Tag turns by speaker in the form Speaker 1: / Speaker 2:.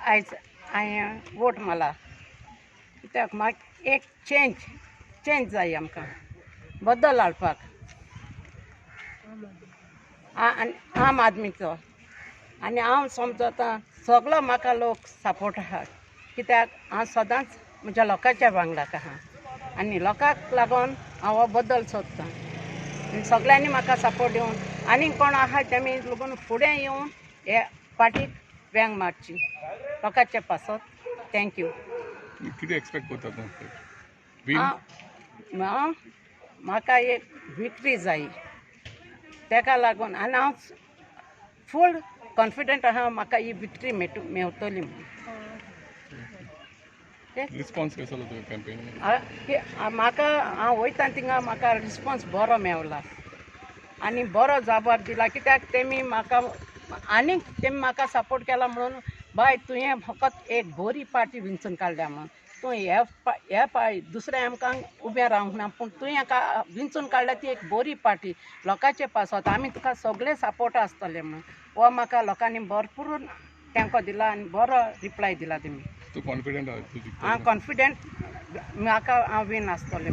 Speaker 1: आयज हांवें वोट मारला, कित्याक म्हाका एक चेंज चेंज जाय आमकां, बदल हाडपाक आनी आम आदमीचो. आनी हांव समजता सगलो म्हाका लोक सपोर्ट आहा, कित्याक हांव सदांच म्हज्या लोकांच्या वांगडाक आहा आनी लोकांक लागून हांव हो बदल सोदतां. आनी सगल्यांनी म्हाका सपोर्ट दिवन आनीक कोण आहा तेमी लागून फुडें येवन हे पार्टीक वेंग मारची लोकांचे पासत. Thank you.
Speaker 2: कितें एक्सपेक्ट करता तूं विन?
Speaker 1: हांव म्हाका एक विक्ट्री जाय तेका लागून, आनी हांव फूल कॉन्फिडंट आहा म्हाका ही विक्ट्री मेवतली म्हणून.
Speaker 2: रिस्पॉन्स कसो आसलो तुका कॅम्पेन?
Speaker 1: म्हाका हांव वयता थिंगा म्हाका रिस्पॉन्स बरो मेवला आनी बरो जबाब दिला, कित्याक तेमी म्हाका आनीक तेमी म्हाका सपोर्ट केला म्हणून, बाय तुवें फकत एक बरी पार्टी विंचून काडल्या म्हणून, तूं हे हे पाय दुसऱ्या आमकां उबें रावंक ना, पूण तुवें हाका विंचून काडल्या ती एक बरी पार्टी लोकांचे पासत, आमी तुका सगळे सपोर्ट आसतले म्हणून. हो म्हाका लोकांनी भरपूर तेंको दिला आनी बरो रिप्लाय दिला तेमी.
Speaker 2: तूं कॉन्फिडंट आहा तूं जिखतलो?
Speaker 1: हांव कॉन्फिडंट, म्हाका हांव वीन आसतलें.